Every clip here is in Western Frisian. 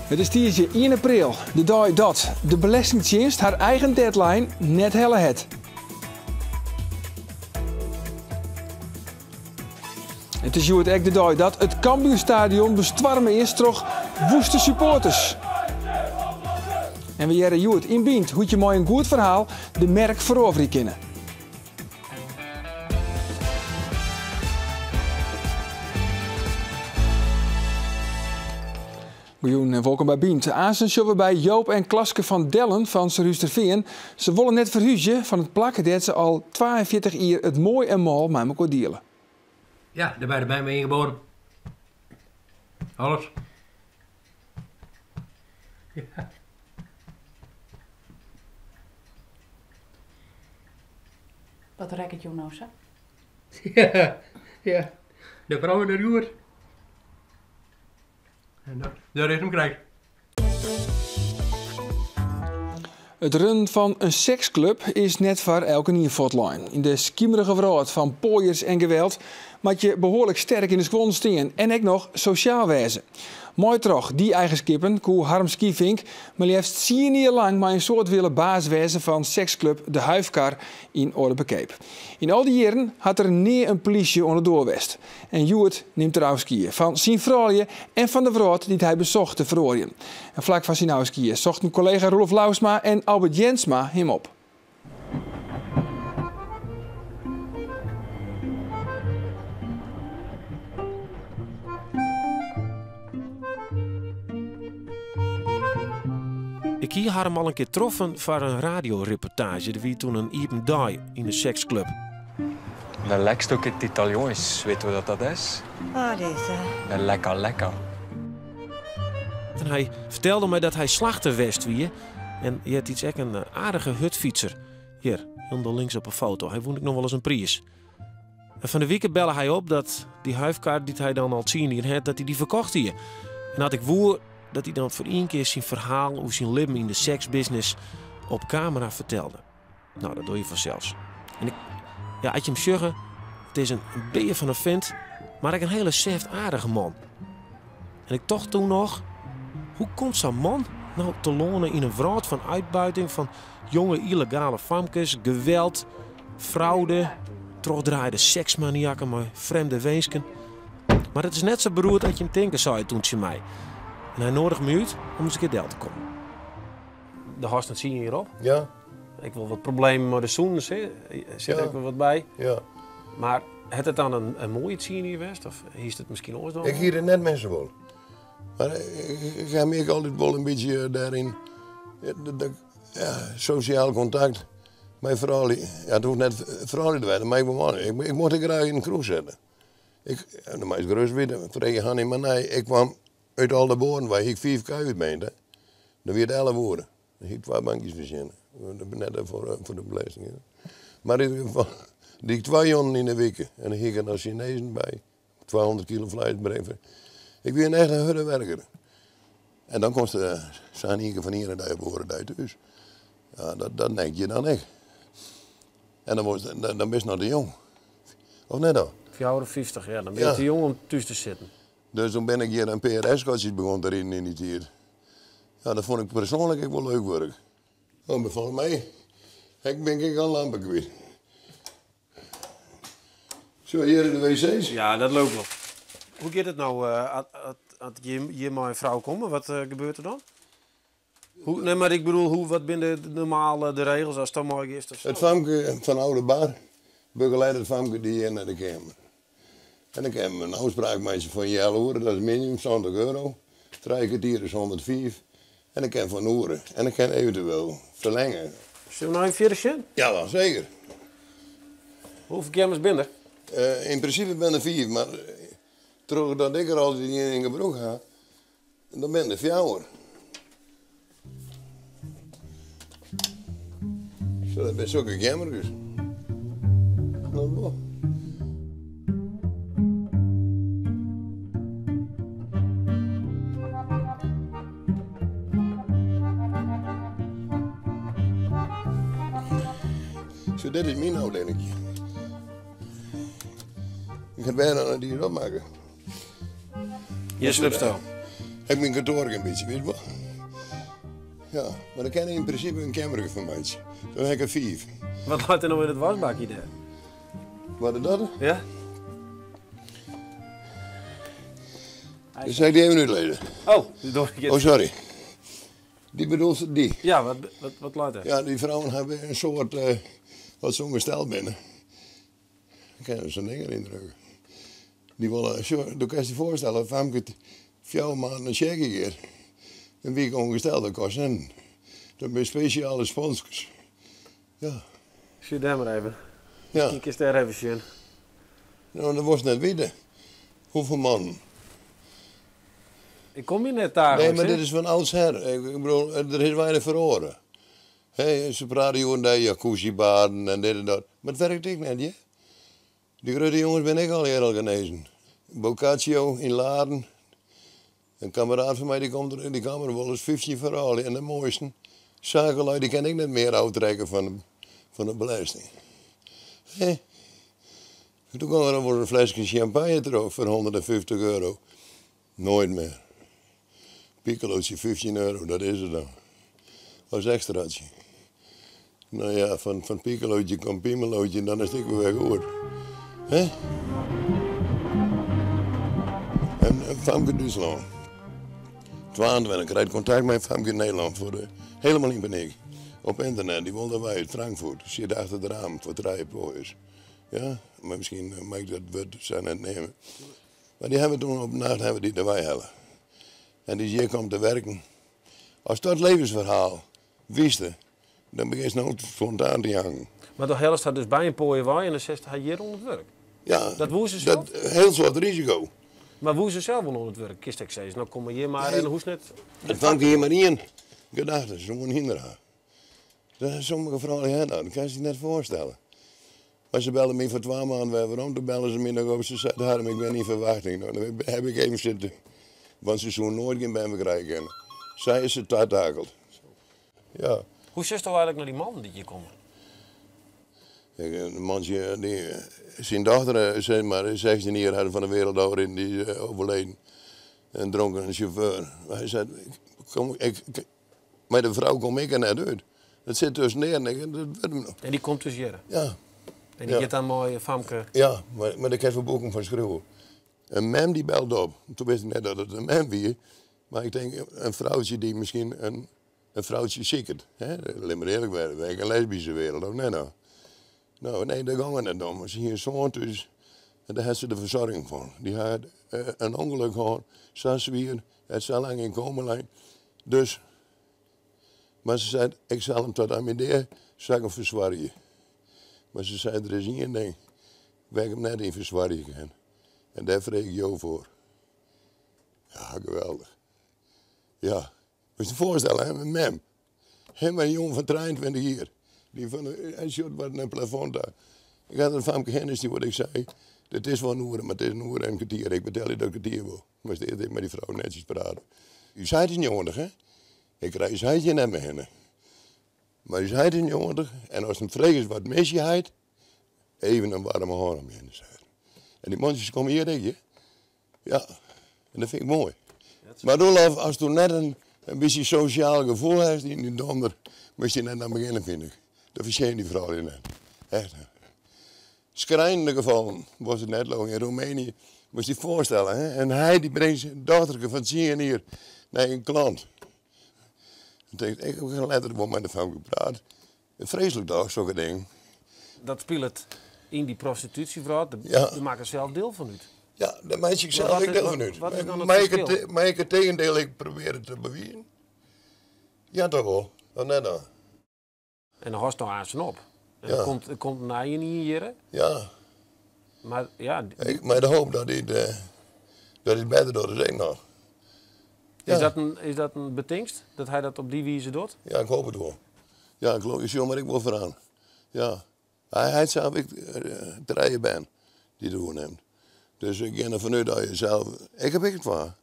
It is tiisdei ien april, de dei dat de Belestingtsjinst har eigen deadline net helle hat. It is hjoed ek de dei dat it Cambuurstadion bestoarme is troch woeste supporters. En we hearre hjoed yn Bynt hoe't je mei in goed ferhaal de merk feroverje kinne. Goejûn en wolkom by Bynt. Aansen sjogge we by Joop en Klaske van Dellen fan Surhústerfean. Se wolle net ferhúzje fan it plak dêr't se al 42 jier it moai en mâl mei mekoar diele. Ja, dêr by de bern bin geboren. Alles. Ja. Wat rekket jo no sa? Ja, ja. De frou is net goed. En dat, dat is him krekt. It runnen fan in seksklup is net foar elkenien fuortlein. Yn de skimerige wrâld fan poaiers en geweld moat je behoarlik sterk yn de skuon stean en ek noch sosjaal wêze. Mei troch dy eigenskippen koe Harm Schievink mar leafst tsien jier lang mei in soad wille baas wêze fan seksklup De Huifkar yn Oldepurkreek. Yn al dy jierren hat der nea in polysje oan de doar west. En hjoed nimt er ôfskie fan syn froulju en fan de wrâld dy't hy besocht te feroarjen. En flak foar syn ôfskie sochten kollega Roelof Lousma en Albert Jensma him op. Ik hie Harm al in kear troffen foar in radioreportaazje. Der wie toen in iepen dei yn de seksklub. De lekst ook het Italiaans, weet je wat dat is? Wat is dat? De lekker lekker. En hy fertelde my dat hy slachter west wie. En eartiids ek in aardige hurdfytser. Hjir, hielendal links op 'e foto. Hy wûn ek noch wolris in priis. En fan de wike belle hy op dat dy huifkar dy't hy dan al tsien jier hat, dat hy dy ferkocht hie. En dat ik woe dat hy dan foar ien kear syn ferhaal oer syn libben yn de seksbusiness op kamera fertelde. Nou, dat doe je fansels. En ik, ja, as je him sjogge, it is in bear fan in fint, mar ek in hiele sêftaardige man. En ik tocht toen noch, hoe komt sa'n man no telâne yn in wrâld fan útbuiting fan jonge yllegale famkes, geweld, fraude, trochdraaide seksmaniakken mei frjemde winsken. Mar it is net sa beroerd as jim tinke, sei hy toen tsjin my. En hy noadige my út om ris in kear del te kommen. Do hâldst it tsien jier op. Ja. Ek wol wat problemen mei de sûnens, hè? Sit der ek wol wat by. Ja. Mar hat it dan in moaie tsien jier west? Of hiest it miskien oars dwaan? Ik hie it net misse wollen. Mar ik ha my ek altyd wol in bytsje dêryn, ja, sosjaal kontakt mei froulju. Ja, it hoecht net froulju te wêzen, mar ek wol manlju. Ik mocht ek graach yn in kroech sitte. Ik, dan meist gerêst witte, frege Hanny mar nei, ik kwam Ut Aldeboarn wei hie ik fiif kuier meente. Dan wie it 11 oere. Dan hie ik twa bankjes fertsjinne. Net foar de belesting. Mar yn ieder gefal, die ik twa jûnen yn de wike. En dan hie ik der noch Sinezen by. 200 kilo fleis bringe. Ik wie in echte hurde werker. En dan komst sa in ien kear fan de iene dei op de oare dei thús. Ja, dat nek je dan ek. En dan, dan bist noch te jong. Of net dan? 54, ja, dan bin je te jong om thús te sitten. Dus toen bin ik hjir in pear escortsjes begûn te riden yn dy tiid. Ja, dat fûn ik persoanlik ek wol leuk wurk. Oh, mar folgens my ek bin ik al lampen kwyt. Sjoch, hjir de wc's. Ja, dat leau ik wol. Hoe giet it no as jim hjir mei in frou komme? Wat gebeurt der dan? Hoe, nee, mar ik bedoel, hoe, wat binne de normale de regels ast dan mei giest of sa? It famke fan oude bar begeleidt it famke dy hjir nei de keamer. En dan kinne we in ôfspraak meitsje foar in healoere, dat is minimum 70 euro. Trije kertier is 105. En dan kin foar in oere. En dan kin eventueel ferlinge. Sille we noch even fierder sjen? Ja, wel seker. Hoefolle keamers binne der? Uh, yn prinsipe binne der fiif, mar trochdat ik der altyd ien yn gebrûk ha, Dan binne der fjouwer. Zo, dat binne sokke keammerkes. No wol. Zo, dit is myn ôfdielingje. Ik ha bijna in dier opmakke. Hjir sliepsto? Ik myn kantoar in bytsje, witst wol. Ja, mar dêr kin ik yn prinsipe in keammerke fan meitsje. Dan ha ik der fiif. Wat leit der no yn it waskbakje dêr? Wat is dat? Ja. Dat sil ik dy even útlizzen. Oh, doe ik Oh, sorry. Dy bedoelst dy? Ja, wat, wat, wat leit der? Ja, dy frouwen hawwe in soad uh, wat se ûngesteld binne. Dan kinne se sa'n ding deryn drukke. Dy wolle, sjoch, do kinst dy foarstelle, famke fjouwer maanden in sjekje giet. In wike ûngesteld, dat kost sinten. Dat binne spesjale sponskes. Ja. Sjoch dêr mar even. Ja. Miskien kinst dêr even sjen. No, dan wolst net witte hoefolle mannen. Ik kom hjir net daagliks. Nee, mar dit is fan oudsher. Ik bedoel, der is weinich feroare. Hè, se prate hjoed-en-dei jacuzzi-baden en dit en dat. Mar it werkt ek net, hear. Dy grutte jonges binne ek allegear al genezen. Boccaccio yn Laren. In kammeraat fan my dy komt der, dy kaam der wolris 15 froulju en de moaisten sakelui dy kin ek net mear ôftrekke fan fan de belesting. Hè? Doe gong der wolris in fleske sjampanje troch foar 150 euro. Noait mear. Piccolootje 15 euro, dat is it dan. As ekstraatje. No ja, fan, fan piccolootje komt pimelootje en dan is it ek wer goed. Hè? En famke Dútslân. 22 krijt kontakt mei famke yn Nederlân foar de, helemaal yn panyk. Op ynternet, dy wol derwei út Frankfurt. Sit achter de raam foar trije poaiers. Ja, mar miskien mei ik dat wurd sa net neame. Mar dy hawwe toen op nacht hawwe dy derwei helle. En dy is hjir kommen te werken. As dat levensferhaal witste, dan begjinst no spontaan te janken. Mar dan hellest har dus by in poaier wei en dan setst har hjir oan it wurk. Ja, Dat woe se sels? Dat heel soad risiko. Mar woe se sels wol oan it wurk? Kinst ek sizze, no kom mar hjir mar en dan hoechst net... It famke hie mar ien gedachte, se woe in hynder ha. Sommige froulju ha dat, dat kinst dy net foarstelle. Mar se belle my foar twa maand wer werom, toen belle se my noch op, se sei, Harm, ik bin yn ferwachting. No, dan heb ik even sitten, want se soe noait gjin bern mear krije kinne. Sy is se tatakeld. Ja. Hoe sjochsto eigenlik nei dy mannen dy't hjir komme? In mantsje, dy, syn dochter, sis mar, 16 jier hat fan de wereld ôfriden, dy is overleden. In dronken sjauffeur. Hy sei, kom, ik, Mei de frou kom ik der net út. Dat sit tusken de earen. Ik, dat wurdt him noch. En dy komt dus hjir? Ja. En dy giet dan mei famke? Ja, mar dêr kinst wol boeken fan skriuwe. In mem dy belt op. Toen wist ik net dat it in mem wie. Mar ik tink, in froutsje dy't miskien in, in froutsje siket. Hè? Lit mar earlik wêze, wy in lesbische wereld, of net no? No, nee, dêr gong it net om. Se hie in soan thús en dêr hat se de fersoarging fan. Dy hat in ûngelok hân, sa swier, hat sa lang yn koma lein. Dus, mar se sei, ik sil him tot oan myn dea sil ik him fersoargje. Mar se sei, der is ien ding wêr't ik him net yn fersoargje kin. En dêr freegje ik jo foar. Ja, geweldich. Ja, moatst dy foarstelle, hè, myn mem. Hè, mei in jonge fan 23 jier. Dy fan, hy sjocht wat nei it plafond ta. Ik ha in famke hinne stjoerd, ik sei, dit is wol in oere, mar it is in oere en in kertier. Ik betelje dat kertier wol. Moatst earst even mei dy frou netsjes prate. Us heit is 90, hè. Ik krij ús heit hjir net mear hinne. Mar ús heit is 90 en ast him fregest wat mis je heit, even in waarme hân om je hinne, sei er. En dy mantsjes komme hjir ek, hear. Ja, en dat fyn ik moai. Mar Roelof, asto net in, in bytsje sosjaal gefoel hast yn dyn donder, moatst hjir net oan begjinne, fyn ik. Dat fertsjinje dy froulju net. Echt net. Skrijnende gefallen wolst it net leauwe. Yn Roemenië, moatst dy foarstelle, hè? En hy dy bringt syn dochterke fan tsien jier nei in klant. Dan tink ik, ik ha letter wol mei de famke praat. Freeslik toch, sokke dingen. Dat spilet yn dy prostitúsjewrâld, Ja. dêr makkest sels diel fan út. Ja, dêr meitsje ik Maar sels wat ek is- diel fan út. wat is dan it Mei ik ferskil? it, mei ik it tegendeel ek probearje te bewizen? Ja, toch wol. Of net dan? En dan hâldst no aansten op. En Ja. der komt, der komt in nijen yn hjirre. Ja. Mar ja, Ik, mei de hoop dat hy it, eh, dat hy it better docht as ik noch. is, Ja. dat in, is dat in betingst? Dat hy dat op dy wize docht? Ja, ik hoop it wol. Ja, ik leau, ik sjoch mar ek wol foaran. Ja. Hy hat sels ek trije bern dy't er oernimt. Dus ik gean derfan út dat je sels... Ik ha ek twa.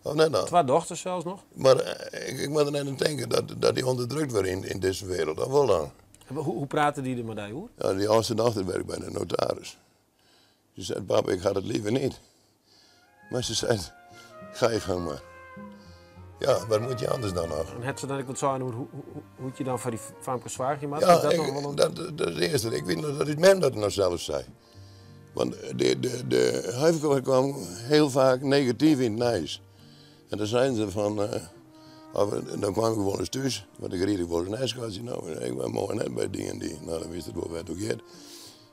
Of net dan? Twa dochters sels noch? Mar ik, ik moat der net oan tinke dat, dat dy ûnderdrukt wurde yn, yn dizze wereld. Of wol dan? En Hoe, hoe prate dy der mei dy oer? Ja, dy âldste dochter wurket by de notaris. Se sei, papa, ik ha it leaver net. Mar se sei, ga je gang mar. Ja, wat moet je anders dan nog? En hat se dan ek wat sein oer hoe't je dan foar dy famkes soargje moatte? Ja, Is dat ik, noch wol in... dat, dat is het eerste. Ik weet nog dat ús mem dat noch sels sei. Want de, de, de huifkar kwam heel vaak negatief yn it nijs. En dan seinen se fan, eh, of, dan kwam ik wolris thús, want ik ried ek wolris in eskortsje. No, ik wie moai net by dy en dy. No, dan wist it wol wêr't it oer giet.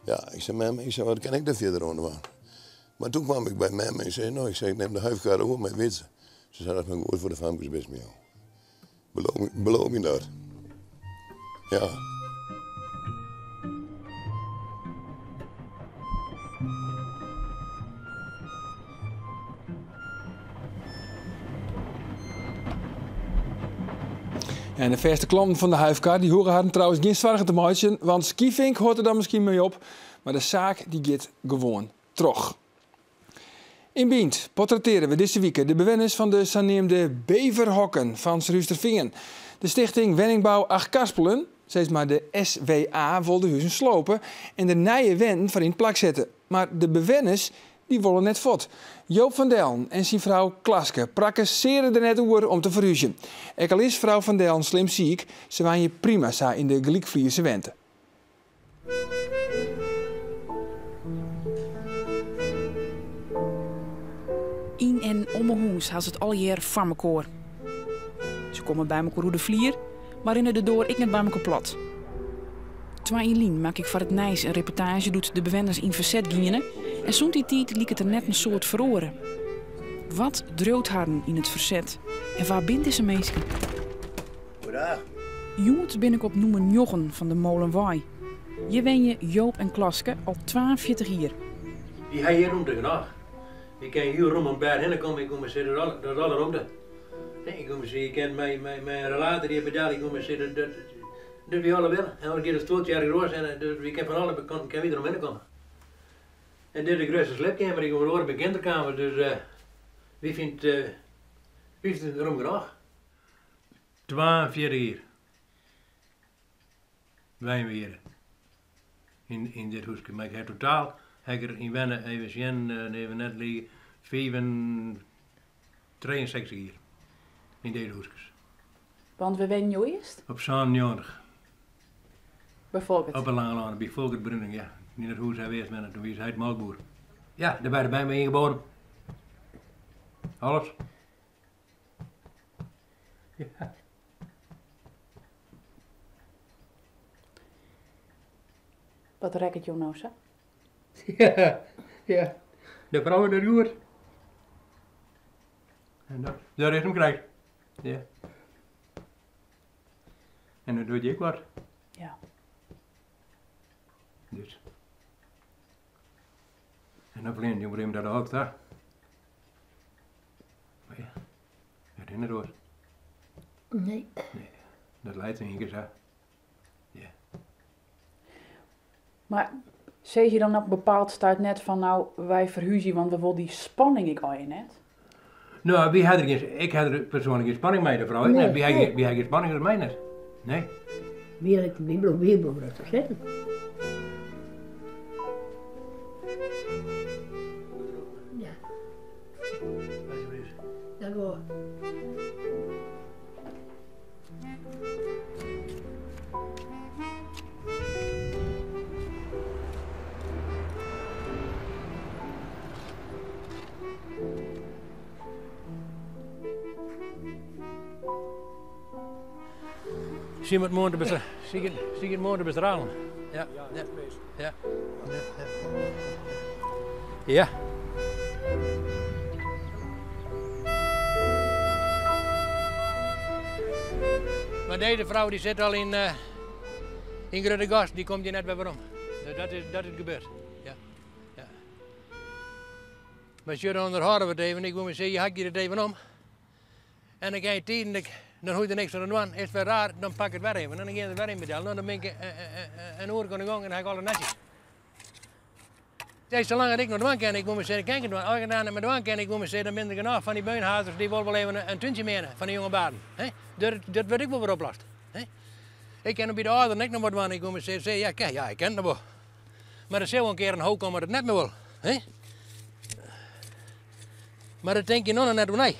Ja, ik sei, mem, ik sei, wat kin ik dêr fierder oan dwaan? Mar toen kwam ik by mem en ik sei, no, ik sei, ik nim de huifkar oer mei Witse. Se sei, dat is mar goed foar de famkes bist my jong. Beloof, beloof my dat. Ja. En de fêste klanten fan de huifkar dy hoege harren trouwens gjin soargen te meitsjen, want Skievink hâldt der dan miskien mei op, mar de saak dy giet gewoan troch. Yn Bynt portrettearje we dizze wike de bewenners fan de saneamde beverhokken fan Surhústerfean. De stichting Wenningbou Achtkarspelen, sis mar de SWA, wol de huzen slope en der nije wenten foar yn it plak sette. Mar de bewenners dy wolle net fuort. Joop van Dellen en syn frou Klaske prakkesearje der net oer om te ferhúzjen. Ek al is frou Van Dellen slim siik, se wenje prima sa yn de gelykflierse wente. Yn en om 'e hûs ha se it allegear foar mekoar. Se komme by mekoar oer de flier, mar rinne de doar ek net by mekoar plat. Twa jier lyn makke ik foar It Nijs in reportaazje doe't de bewenners yn ferset giene en sûnt dy tiid liket der net in soad feroare. Wat driuwt harren yn it ferset en wa binne dizze minsken? Goeiedag. Hjoed bin ik op nûmer njoggen fan de Molenwei. Hjir wenje Joop en Klaske al 42 jier. Wy ha hjir rûmte genôch. Wy kinne hiel rom om it bêd hinne komme. Ik kom sizze, dat is alle romte. Ik kom sizze, je kin mei in rollator hjir bedarje. Ik kom sizze, dat dat wy alle willen. En dan giet it stuoltsje ergens oars en dus wy kinne fan alle kanten kinne wy der omhinne komme. En dit is de grutste sliepkeamer, ik kom oare by kinderkamer, dus wy fynt wy fynt it rom genôch. 42 jier wenje we hjir yn dit húske, mar ik ha totaal ha ik der yn wenne, even sjen, even net lige, 63 jier yn dizze húskes. Want wêr wennen jo earst? Op 97. By Folkert? Op 'e Langelân, by Folkert Bruning, ja. Yn it hûs ha we earst wenne, toen wie ús heit molkboer. Ja, dêr by de bern bin geboren. Alles. Ja. Wat rekket jo no sa? Ja, ja. De frou docht goed. En dat, dat is him krekt. Ja. En dat docht je ek wat. Ja. Dus. En dan fleant je op een gegeven moment dat ook ta. Maar ja, dat is net oars. Nee. Nee, dat leit yn ien kear sa. Ja. Mar sizze je dan op in bepaald stuit net fan no, wy ferhúzje want we wolle dy spanning ek allegear net? No, wy ha der gjin, ik ha der persoanlik gjin spanning mei, de frou ek net. Wy ha gjin, wy ha gjin spanning mei net. Nee. Wy wy bliuwe wy bliuwe rêstich sitten. Ja. Alsjeblieft. Dank u wol. Sil it moarn te sil it moarn te bestralen. Ja, ja, ja. Ja. Mar dizze frou dy sit al yn, uh, yn Gruttegast, dy komt hjir net wer werom. Dat is, dat is gebeurd. Ja. Ja. Mar sjoch, dan ûnderhâlde we it even. Ik wol mar sizze, je hakje it even om. En dan kin je tiden, dan hoech je der niks oan te dwaan. Is it wer raar, dan pak ik it wer even. En dan gean ik der wer yn bedel. No, dan bin ik in oere oan de gong en dan ha ik alles netjes. Sa lang ik noch dwaan kin, ik wol mar sizze, kin ik it dwaan. As ik it dan net mear dwaan kin, ik wol mar sizze, dan binne der genôch fan dy beunhazers dy wol wol even in túntsje meane fan de jonge baren. Dat, dat wurdt ek wol wer oplost. Ik kin by de âlderen ek noch wat dwaan. Ik wol mar sizze, ja, ja, ik kin it noch wol. Mar der sil wol in kear in ho komme dat it net mear wol. Mar dat tink je noch net oer nei.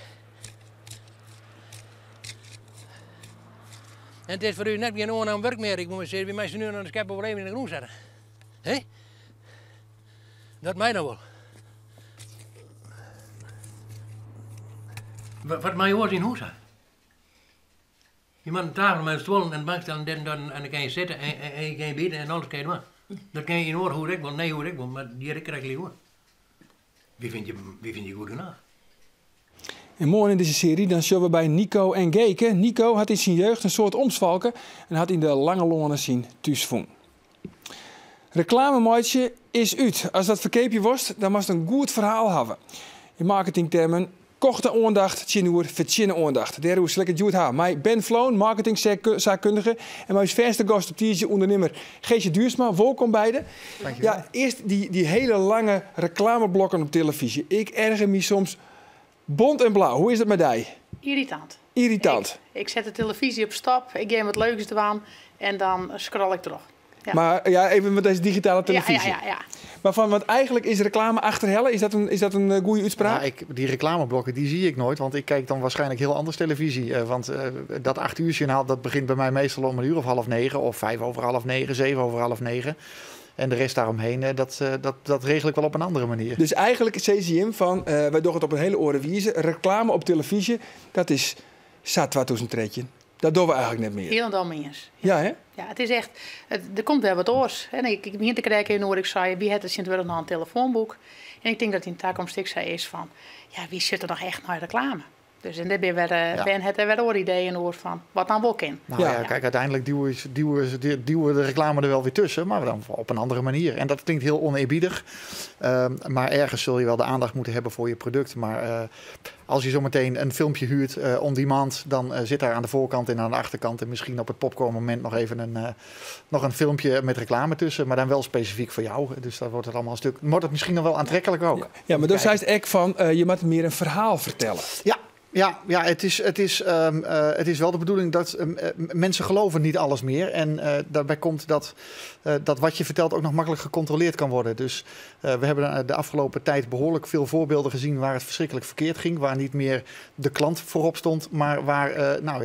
En it is foar ús net gjin oannaam wurk mear. Ik moet sizze, wy meitsje nu dan de skeppe wol even yn de grûn sette. Hé? Dat mei noch wol. Wat mei oars yn hûs ha? Je moat in tafel mei stuollen en bankstellen dit en dat en dan kin je sitte en, en, en je kin bite en alles kin je dwaan. Dat kin je yn oar hûs ek wol, nij hûs ek wol, mar hjir ek krekt like goed. Wy fine wy fine je goed genôch. En moarn yn dizze searje dan sjogge we by Nico en Geke. Nico hat yn syn jeugd in soad omswalke en hat yn de Lange Loane syn thús fûn. Reklame meitsje is út. Ast wat ferkeapje wolst, dan moatst in goed ferhaal hawwe. Yn marketingtermen kochte oandacht tsjinoer fertsjinne oandacht. Dêroer sil ik it hjoed ha mei Ben Vloon, marketingsaakkundige, en mei ús fêste gast op tiisdei, ûndernimmer Geesje Duursma. Wolkom beide. Ja, earst dy hiele lange reklameblokken op telefyzje. Ik erger my soms bont en blau. Hoe is dat mei dy? Irritant. Irritant. Ik set de telefyzje op stop, ik gean wat leuks dwaan en dan scroll ik troch. Ja. Mar ja, even met dizze digitale telefyzje. Ja. Mar fan, want eigentlik is reklame achterhelle. Is dat in goede utspraak? Ja, die reclameblokken die zie ik nooit, want ik kijk dan waarschijnlijk heel anders televisie. Want dat 8 uur journaal, dat begint bij mij meestal om een uur of half negen, of vijf over half negen, zeven over half negen. En de rest daaromheen, dat regel ik wel op een andere manier. Dus eigenlijk CCM van, wij doen het op een hele oare wijze. Reclame op televisie, dat is sa 2013. Dat doen we eigenlijk net meer. Hielendal mei iens. Ja, hè? Ja, het is echt, er komt wel wat oars. En ik begin te krijgen in Noord, ik zei, wie heeft het sinds nog een telefoonboek? En ik denk dat in de toekomst ik zei is van, ja, wie zit er nog echt naar reclame? Dus en daar ben je weer, ben het er weer oor ideeën oor van wat dan wel kan. Uiteindelijk duwen we de reclame er wel weer tussen, maar dan op een andere manier. En dat klinkt heel oneerbiedig, maar ergens zul je wel de aandacht moeten hebben voor je product. Maar als je zometeen een filmpje huurt on demand, dan zit daar aan de voorkant en aan de achterkant en misschien op het popcornmoment nog even een filmpje met reclame tussen, maar dan wel specifiek voor jou. Dus dan wordt het allemaal een stuk, wordt het misschien nog wel aantrekkelijk ook. Ja, ja, maar dan zei het echt van, je moet meer een verhaal vertellen. Ja. Ja, ja, het is wel de bedoeling dat mensen geloven niet alles meer. En daarbij komt dat wat je vertelt ook nog makkelijk gecontroleerd kan worden. Dus we hebben de afgelopen tijd behoorlijk veel voorbeelden gezien waar het verschrikkelijk verkeerd ging. Waar niet meer de klant voorop stond, maar waar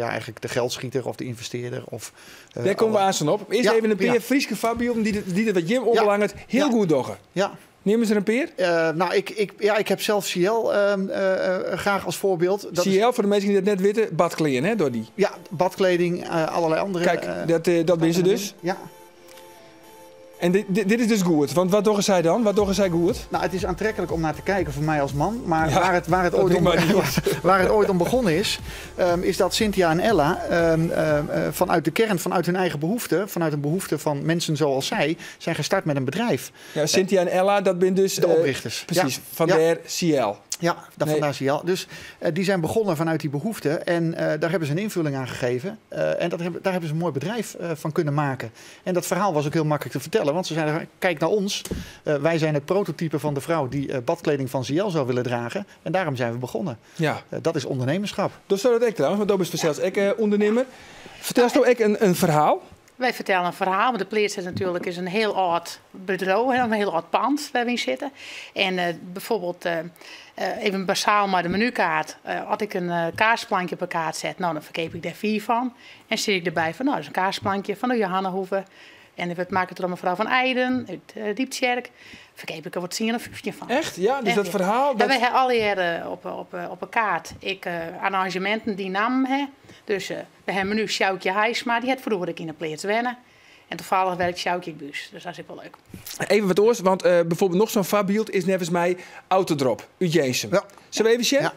eigenlijk de geldschieter of de investeerder. Of Daar komen we alle aan zo op. Eerst even een paar Fryske voorbeelden die het wat Jim onbelangrijk heel goed doggen. Nemen ze er een peer? Ik heb zelf Ciel graag als voorbeeld. Dat is Ciel, voor de mensen die dat net weten, badkleding, hè, door die? Ja, badkleding, allerlei andere, Kijk, dat ben ze dus. Ja. En dit is dus goed, want wat doen zij dan? Wat doen zij goed? Het is aantrekkelijk om naar te kijken voor mij als man. Maar Ja, dat doet mij niet goed. waar het ooit om begonnen is, is dat Cynthia en Ella vanuit de kern, vanuit hun eigen behoefte, vanuit een behoefte van mensen zoals zij, zijn gestart met een bedrijf. Ja, Cynthia en Ella, dat zijn dus, De oprichters. Precies, van der Ciel. Ja, dat vandaar Ciel. Dus die zijn begonnen vanuit die behoefte en daar hebben ze een invulling aan gegeven. En daar hebben ze een mooi bedrijf van kunnen maken. En dat verhaal was ook heel makkelijk te vertellen, want ze zeiden, kijk naar ons. Wij zijn het prototype van de vrouw die badkleding van Ciel zou willen dragen. En daarom zijn we begonnen. Dat is ondernemerschap. Dat zou dat ik trouwens, want dat is zelfs ik ondernemer. Vertel eens ook een verhaal. Wij vertellen een verhaal, want de Pleats is natuurlijk is een heel oud bedrijf, hè, een heel oud pand waar we in zitten. En bijvoorbeeld even basaal maar de menukaart. Als ik een kaasplankje op een kaart zet, dan verkeep ik daar 4 van. En zit ik erbij van, dat is een kaasplankje van de Johannahoeve. En we maken het door mevrouw van Eijden uit Dieptjerk. Verkeep ik er wat 10 of 15 van. Echt? Ja, dus Echt, dat ja. verhaal, En dat wij hebben alle jaren op een kaart ik arrangementen die naam hè. Dus we hebben nu Sjoukje Heijsma, die had vroeger ik in de plaats wennen. En toevallig werkt Sjoukje ik bus, dus dat is ook wel leuk. Even wat oors, want bijvoorbeeld nog zo'n voorbeeld is nevens mij Autodrop uit Jensum. Zullen we even zien? Ja.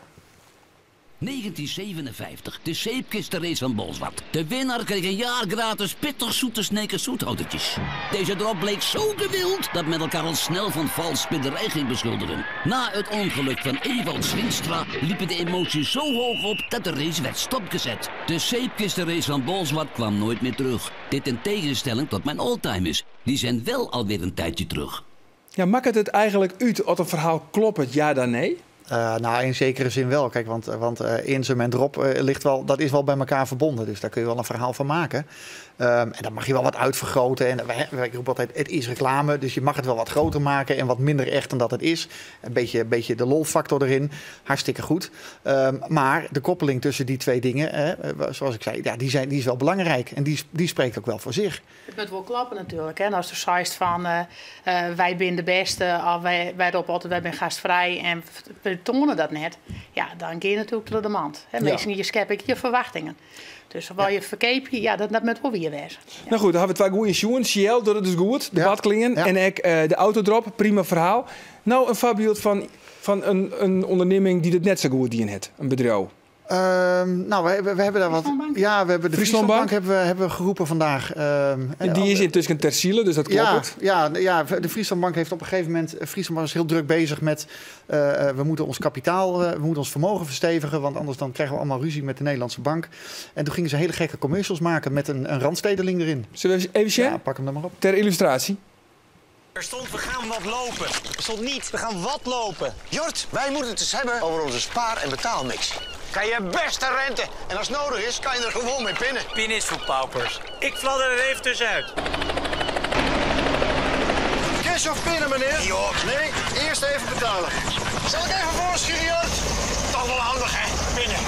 1957, de zeepkistenrace van Bolsward. De winnaar kreeg een jaar gratis pittig zoete Sneker zoethoutjes. Deze drop bleek zo gewild dat men elkaar al snel van valsspinnerij ging beschuldigen. Na het ongeluk van Ewald Swinstra liepen de emoties zo hoog op dat de race werd stopgezet. De zeepkistenrace van Bolsward kwam nooit meer terug. Dit in tegenstelling tot mijn oldtimers. Die zijn wel alweer een tijdje terug. Ja, maakt het het eigenlijk uit of een verhaal klopt, ja dan nee? Nou, in zekere zin wel. Kijk, want Irnsum en Drop ligt wel, dat is wel bij elkaar verbonden. Dus daar kun je wel een verhaal van maken. En dat mag je wel wat uitvergroten. En wij roepen altijd, het is reclame. Dus je mag het wel wat groter maken en wat minder echt dan dat het is. Een beetje de lolfactor erin. Hartstikke goed. Maar de koppeling tussen die twee dingen, zoals ik zei, ja, die is wel belangrijk. En die spreekt ook wel voor zich. Het moet wel klappen natuurlijk. Hè? En als de zeist van wij zijn de beste, of wij roepen altijd wij zijn gastvrij en we tonen dat net. Ja, dan ga je natuurlijk door de mand. Hè? Mensen, je schep ik je verwachtingen. Dus wat je verkeep je, ja, dat moet wel weer wezen. Ja. Nou goed, dan hebben we twee goede schoenen. Shell doet het dus goed, de badklingen. En ik de autodrop, prima verhaal. Nou, een voorbeeld van een onderneming die het net zo goed dien het, een bedrijf. Nou, we hebben daar wat. Ja, we hebben de Frieslandbank hebben we geroepen vandaag. Die is intussen ter ziele, dus dat klopt. Ja, de Frieslandbank heeft op een gegeven moment. Frieslandbank is heel druk bezig met. We moeten ons kapitaal, we moeten ons vermogen verstevigen, want anders dan krijgen we allemaal ruzie met de Nederlandse bank. En toen gingen ze hele gekke commercials maken met een randstedeling erin. Zullen we even zien? Ja, pak hem dan maar op. Ter illustratie. Er stond, we gaan wat lopen. Er stond niet, we gaan wat lopen. Jort, wij moeten het eens hebben over onze spaar- en betaalmix. Kan je beste rente. En als het nodig is, kan je er gewoon mee pinnen. Pin is voor paupers. Ik fladder er even tussenuit. Cash of pinnen, meneer? Jort. Nee, eerst even betalen. Zal ik even voorschieten, Jort? Toch wel handig, hè? Pinnen.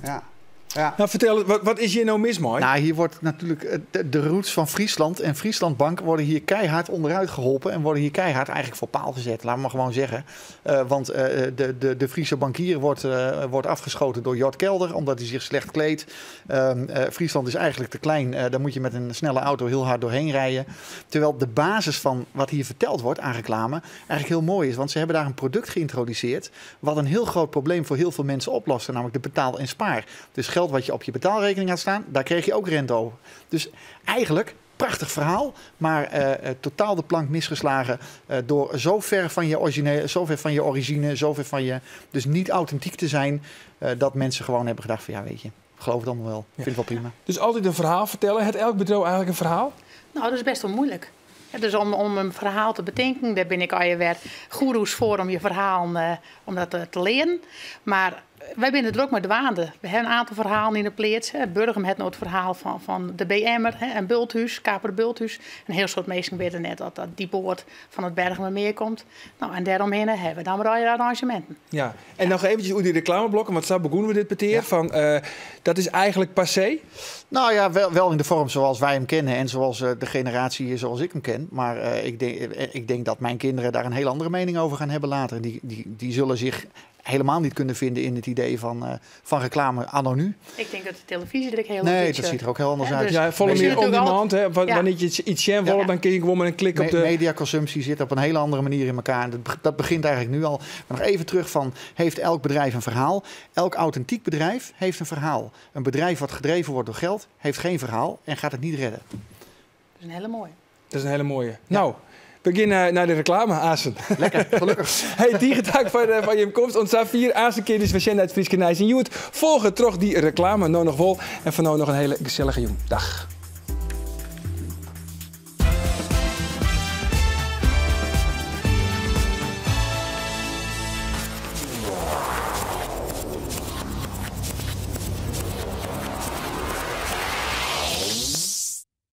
Ja. Ja. Ja. Nou, vertel, wat is hier nou mis, mooi? Nou, hier wordt natuurlijk de roots van Friesland en Frieslandbank worden hier keihard onderuit geholpen en worden hier keihard eigenlijk voor paal gezet, laat maar gewoon zeggen. Want de Friese bankier wordt afgeschoten door Jort Kelder, omdat hij zich slecht kleedt. Friesland is eigenlijk te klein, daar moet je met een snelle auto heel hard doorheen rijden. Terwijl de basis van wat hier verteld wordt aan reclame eigenlijk heel mooi is, want ze hebben daar een product geïntroduceerd wat een heel groot probleem voor heel veel mensen oplost, namelijk de betaal en spaar. Dus geld wat je op je betaalrekening had staan, daar kreeg je ook rente over. Dus eigenlijk, prachtig verhaal, maar totaal de plank misgeslagen door zo ver van je origine, zo ver van je origine, zo ver van je, dus niet authentiek te zijn, dat mensen gewoon hebben gedacht van ja, weet je, geloof het allemaal wel, vind het wel prima. Dus altijd een verhaal vertellen, het elk bedrijf eigenlijk een verhaal? Nou, dat is best wel moeilijk. Ja, dus om een verhaal te bedenken, daar ben ik alweer goeroes voor om je verhaal om dat te leren. Maar wij zijn er ook maar dwaande. We hebben een aantal verhalen in de plaats. Burgum heeft nog het verhaal van de BM'er en Bulthuis, Kaper Bulthuis. Een heel soort mensen weten net dat die boord van het Bergumermeer komt. Nou, en daaromheen hebben we dan maar arrangementen. Ja, en nog eventjes hoe die reclameblokken, want zo begonnen we dit peteer. Ja. Van, dat is eigenlijk passé? Nou ja, wel in de vorm zoals wij hem kennen en zoals de generatie zoals ik hem ken. Maar ik denk dat mijn kinderen daar een heel andere mening over gaan hebben later. Die zullen zich helemaal niet kunnen vinden in het idee van reclame anno nu. Ik denk dat de televisie er ook heel Nee, dat ziet er ook heel anders uit. Dus ja, volle meer on demand. Hè? Wanneer je iets zien wil, dan kun je gewoon met een klik op de... Mediaconsumptie zit op een hele andere manier in elkaar. En dat begint eigenlijk nu al. Maar nog even terug van, heeft elk bedrijf een verhaal? Elk authentiek bedrijf heeft een verhaal. Een bedrijf wat gedreven wordt door geld, heeft geen verhaal en gaat het niet redden. Dat is een hele mooie. Dat is een hele mooie. Ja. Nou, begin naar de reclame, Asen. Lekker, gelukkig. Hey, diegedag van je komst. Ons vier Asen-kinders van Sjen uit Frieske Nijs en Joet. Volgen terug die reclame, nou nog vol. En van nou nog een hele gezellige jong. Dag.